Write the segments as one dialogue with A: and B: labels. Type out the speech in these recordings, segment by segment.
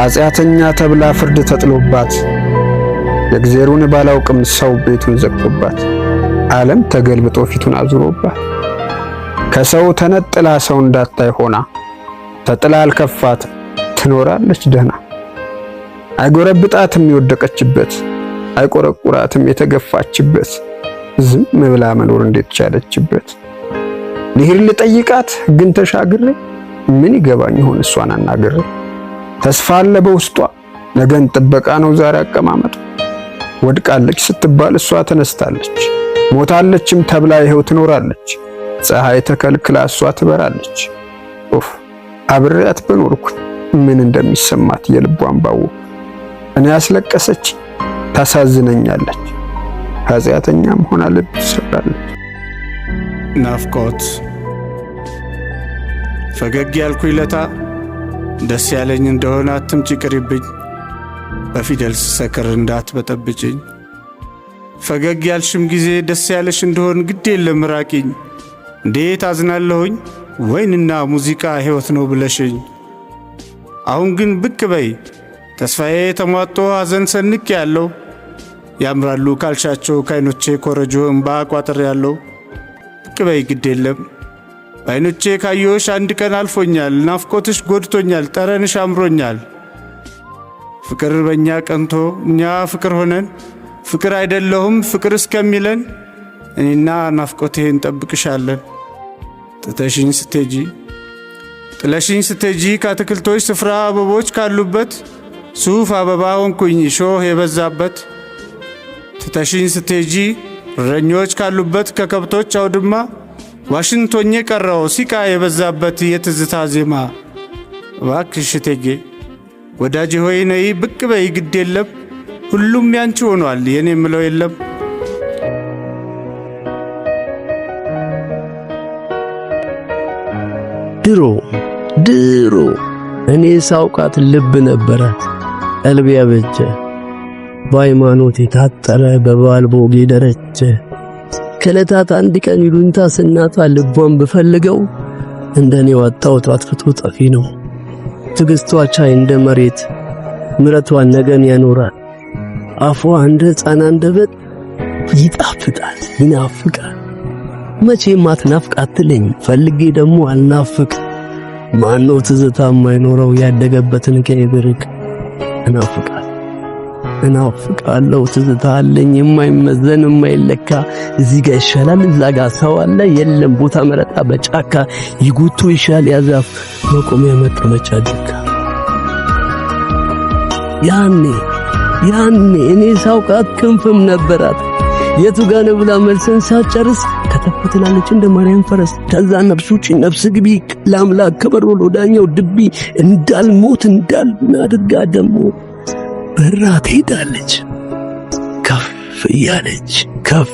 A: ኃጢአተኛ ተብላ ፍርድ ተጥሎባት የእግዜሩን ባላውቅም ሰው ቤቱን ዘግቶባት ዓለም ተገልብጦ ፊቱን አዙሮባት ከሰው ተነጥላ ሰው እንዳታይ ሆና ተጥላ አልከፋት ትኖራለች ደህና። አይጎረብጣትም የወደቀችበት፣ አይቆረቁራትም የተገፋችበት፣ ዝም ብላ መኖር እንዴት ቻለችበት? ልሂድ ልጠይቃት ግን ተሻግሬ ምን ይገባኝ ይሆን እሷን አናግሬ? ተስፋ አለ በውስጧ ነገን ጥበቃ ነው ዛሬ አቀማመጡ። ወድቃለች ስትባል እሷ ተነስታለች፣ ሞታለችም ተብላ ይኸው ትኖራለች። ፀሐይ ተከልክላ እሷ ትበራለች። ኡፍ፣ አብሬያት በኖርኩኝ ምን እንደሚሰማት የልቧን ባወቅኩ። እኔ ያስለቀሰች ታሳዝነኛለች፣ ኃጢአተኛም ሆና ልብ ትሰብራለች።
B: ናፍቆት። ፈገግ ያልኩኝ ለታ ደስ ያለኝ እንደሆነ አትምጪ ቅሪብኝ፣ በፊደል ስሰክር እንዳትበጠብጭኝ። ፈገግ ያልሽም ጊዜ ደስ ያለሽ እንደሆን ግድ የለም ራቂኝ። እንዴት አዝናለሁኝ ወይንና ሙዚቃ ሕይወት ነው ብለሽኝ። አሁን ግን ብቅ በይ፣ ተስፋዬ ተሟጦ ሐዘን ሰንቄ ያለው፣ ያምራሉ ካልሻቸው ከዓይኖቼ ኮረጆ እምባ ቋጥር ያለው፣ ብቅ በይ ግድ የለም። በዓይኖቼ ካየሁሽ አንድ ቀን አልፎኛል። ናፍቆትሽ ጎድቶኛል፣ ጠረንሽ አምሮኛል። ፍቅር በእኛ ቀንቶ እኛ ፍቅር ሆነን ፍቅር አይደለሁም ፍቅር እስከሚለን እኔና ናፍቆቴ እንጠብቅሻለን። ጥተሽኝ ስትሄጂ፣ ጥለሽኝ ስትሄጂ ከአትክልቶች ስፍራ አበቦች ካሉበት ሱፍ አበባ ሆንኩኝ ሾህ የበዛበት። ትተሽኝ ስትሄጂ እረኞች ካሉበት ከከብቶች አውድማ ዋሽንት ሆኜ ቀረው ሲቃ የበዛበት የትዝታ ዜማ። እባክሽ እቴጌ ወዳጄ ሆይ ነይ ብቅ በይ ግድ የለም፣ ሁሉም ያንቺ ሆኗል የኔ የምለው የለም።
C: ድሮ ድሮ እኔ ሳውቃት ልብ ነበራት፣ ቀልብ ያበጀ፣ በሃይማኖት የታጠረ፣ በባል ቦግ የደረጀ። ከዕለታት አንድ ቀን ይሉኝታ ስናጣ ልቧን ብፈልገው እንደኔ ወጣው አጥፍቶ ጠፊ ነው። ትዕግስቷ ቻይ እንደ መሬት፣ ምረቷን ነገን ያኖራል። አፏ እንደ ሕፃን አንደበት ይጣፍጣል፣ ይናፍቃል። መቼም አትናፍቅ አትለኝ፣ ፈልጌ ደግሞ አልናፍቅ። ማነው ትዝታ የማይኖረው ያደገበትን ቀዬ ብርቅ? እናፍቃል እናፍቃለሁ፣ ትዝታ አለኝ የማይመዘን የማይለካ። እዚህ ጋር ይሻላል እዛ ጋር ሰው አለ የለም ቦታ መረጣ በጫካ ይጉቱ ይሻል ያዛፍ መቆሚያ መቀመጫ ድካ። ያኔ ያኔ እኔ ሳውቃት ክንፍም ነበራት። የቱ ጋር ነው ብላ መልሰን ሳትጨርስ ከተፍ ትላለች እንደ ማርያም ፈረስ። ከዛ ነፍስ ውጪ ነፍስ ግቢ ለአምላክ ከበሮ ለወዳኛው ድቢ እንዳልሞት እንዳልድን አድርጋ ደግሞ በራ ትሄዳለች። ከፍ እያለች ከፍ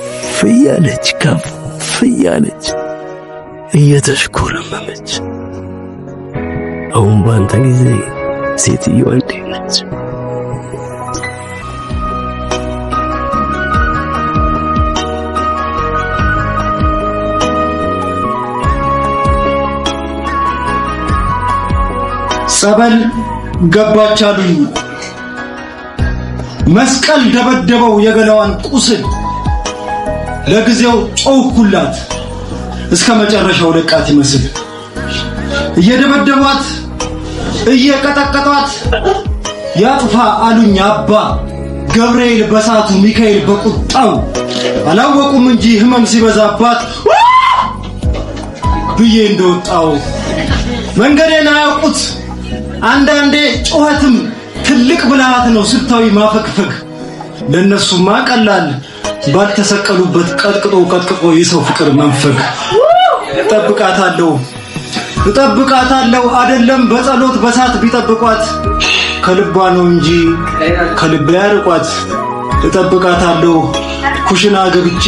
C: እያለች ከፍ እያለች እየተሽኮረመመች። አሁን ባንተ ጊዜ ሴትዮዋ እንዴት ነች?
D: ጸበል ገባች አሉኝ። መስቀል ደበደበው የገላዋን ቁስል። ለጊዜው ጮህኩላት እስከ መጨረሻው ደቃት ይመስል። እየደበደቧት እየቀጠቀጧት ያጥፋ አሉኝ አባ ገብርኤል በሳቱ ሚካኤል በቁጣው። አላወቁም እንጂ ህመም ሲበዛባት ብዬ እንደወጣው መንገዴን አያውቁት። አንዳንዴ ጩኸትም ትልቅ ብልሃት ነው ስልታዊ ማፈግፈግ። ለእነሱማ ቀላል ባልተሰቀሉበት ቀጥቅጦ ቀጥቅጦ የሰው ፍቅር መንፈግ። እጠብቃታለሁ እጠብቃታለሁ አይደለም በጸሎት በሳት ቢጠብቋት ከልቧ ነው እንጂ ከልቤ ያርቋት። እጠብቃታለሁ ኩሽና ገብቼ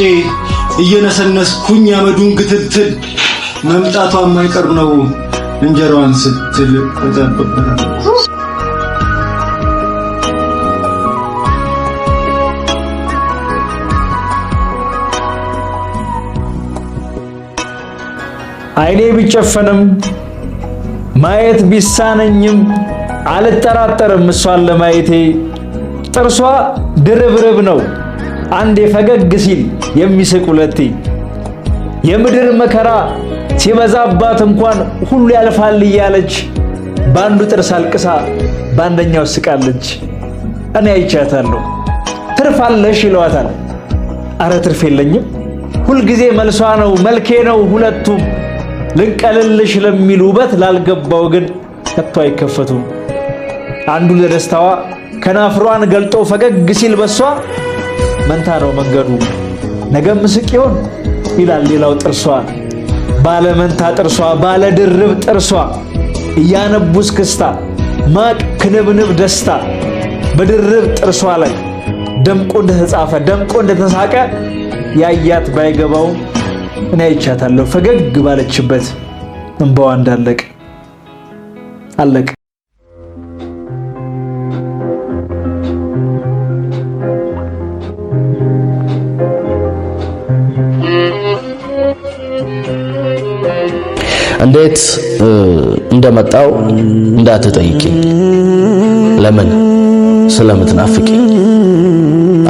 D: እየነሰነስኩኝ ያመዱን ግትልትል መምጣቷ የማይቀር ነው እንጀራዋን ስትል እጠብቃታለሁ።
E: አይኔ ቢጨፈንም ማየት ቢሳነኝም አልጠራጠርም እሷን ለማየቴ። ጥርሷ ድርብርብ ነው፣ አንዴ ፈገግ ሲል የሚስቅ ሁለቴ። የምድር መከራ ሲበዛባት እንኳን ሁሉ ያልፋል እያለች በአንዱ ጥርስ አልቅሳ በአንደኛው ስቃለች። እኔ አይቻታለሁ። ትርፍ አለሽ ይለዋታል። አረ ትርፍ የለኝም። ሁልጊዜ መልሷ ነው መልኬ ነው ሁለቱም። ልንቀልልሽ ለሚል ውበት ላልገባው ግን ከቶ አይከፈቱም። አንዱ ለደስታዋ ከናፍሯን ገልጦ ፈገግ ሲል በሷ መንታ ነው መንገዱ ነገም ስቅ ይሆን ይላል ሌላው ጥርሷ። ባለ መንታ ጥርሷ ባለ ድርብ ጥርሷ እያነቡ እስክስታ ማቅ ክንብንብ ደስታ በድርብ ጥርሷ ላይ ደምቆ እንደተጻፈ ደምቆ እንደተሳቀ ያያት ባይገባውም እኔ አይቻታለሁ ፈገግ ባለችበት እንባዋ እንዳለቀ አለቀ።
F: እንዴት እንደመጣው እንዳትጠይቂኝ፣ ለምን ስለምትናፍቂኝ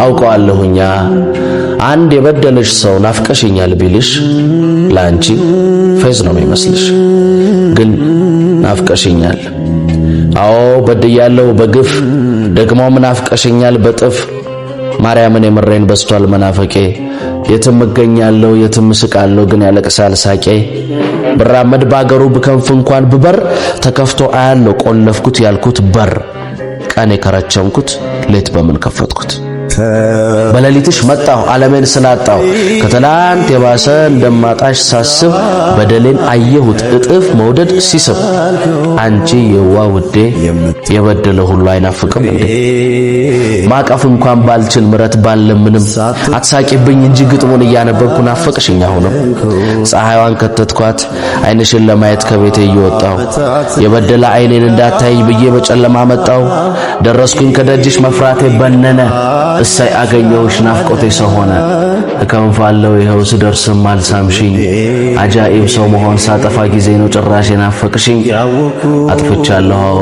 F: አውቀዋለሁኛ። አንድ የበደለሽ ሰው ናፍቀሽኛል ቢልሽ ለአንቺ ፌዝ ነው የሚመስልሽ፣ ግን ናፍቀሽኛል። አዎ በድያለሁ በግፍ ደግሞም ናፍቀሽኛል በጥፍ። ማርያምን የምሬን በስቷል መናፈቄ። የትም እገኛለሁ የትም እስቃለሁ፣ ግን ያለቅሳል ሳቄ። ብራመድ ባገሩ ብከንፍ እንኳን ብበር ተከፍቶ አያለሁ ቆለፍኩት ያልኩት በር። ቀን የከረቸምኩት ሌት በምን ከፈትኩት? በሌሊትሽ መጣሁ ዓለሜን ስላጣሁ ከትላንት የባሰ እንደማጣሽ ሳስብ በደሌን አየሁት እጥፍ መውደድ ሲስብ። አንቺ የዋ ውዴ የበደለ ሁሉ አይናፍቅም እንዴ? ማቀፍ እንኳን ባልችል ምረት ባልለምንም አትሳቂብኝ እንጂ ግጥሙን እያነበብኩ ናፈቅሽኝ። አሁንም ፀሐይዋን ከተትኳት ዓይንሽን ለማየት ከቤቴ እየወጣሁ የበደለ ዓይኔን እንዳታይ ብዬ በጨለማ መጣሁ። ደረስኩኝ ከደጅሽ መፍራቴ በነነ። እሰይ አገኘሁሽ ናፍቆቴ ሰው ሆነ። እከንፋለሁ ይኸው ስደርስም አልሳምሽኝ። አጃኢብ ሰው መሆን ሳጠፋ ጊዜ ነው ጭራሽ የናፈቅሽኝ። አጥፍቻለሁ አዎ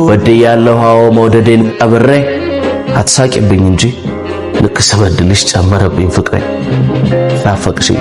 F: በድያለሁ አዎ መውደዴን ቀብሬ አትሳቂብኝ እንጂ ልክ ስበድልሽ ጨመረብኝ ፍቅሬ። ናፈቅሽኝ።